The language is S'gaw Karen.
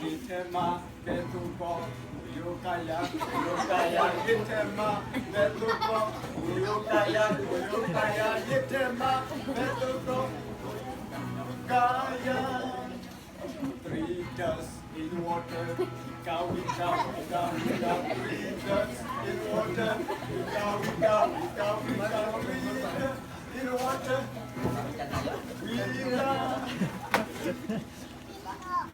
Yetema, beto ko, yo kaya, yo kaya, yetema, beto ko, yo kaya, yo kaya, yetema, beto ko, kaya. Three ducks in water, wika, wika, wika, wika, three ducks in water, wika, wika, wika, wika, three ducks in water, wika.